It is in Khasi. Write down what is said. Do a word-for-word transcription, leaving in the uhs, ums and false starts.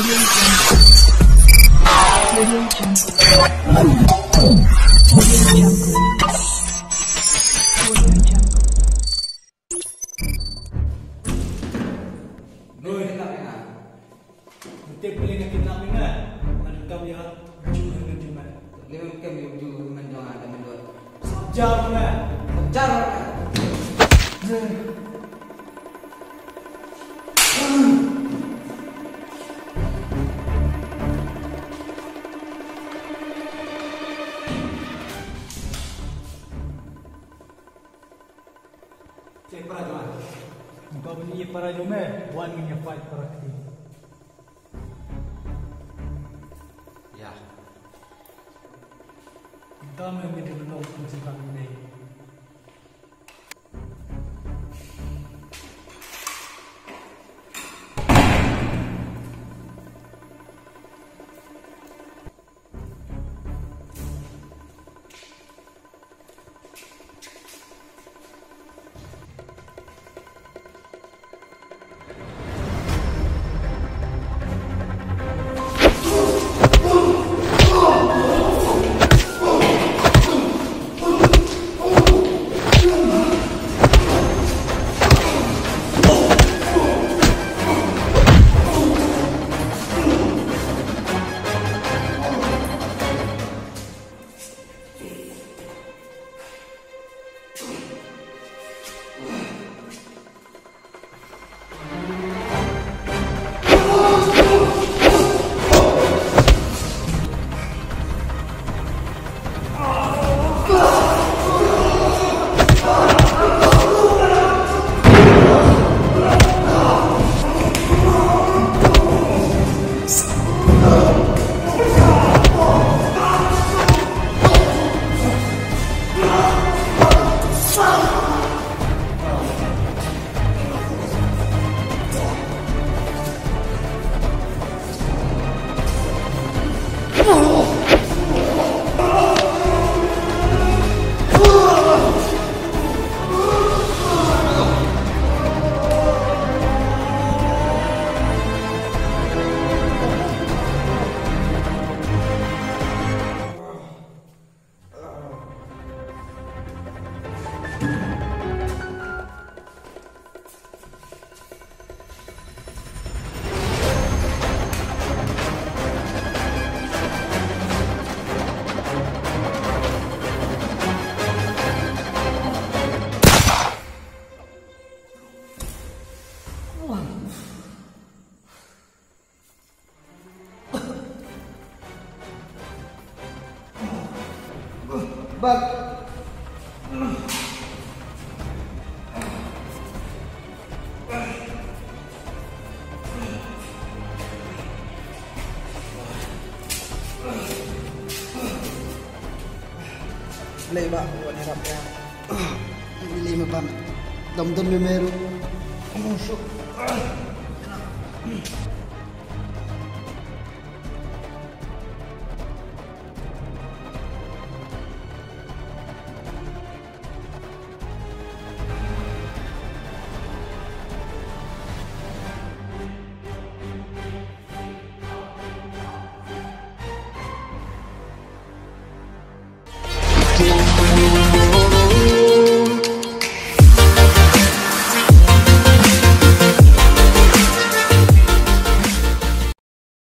Oi, kidnap ïa nga. Mutip pule nga kidnap ïa nga. Nga donkam ïa u Ju hynmen jong me. Lem kem ïa u Ju hynmen jong nga da mynta. Sop jar me. Sop jar me. Check para jong nga. Ba ban ïa para jong me, wan ngin ïa fight para kti. Ïa. Kita me me de long kum sibang ne. Bak. Lei ba, wan harap ya. Lei ma ban. Dom don me meru. Musuh.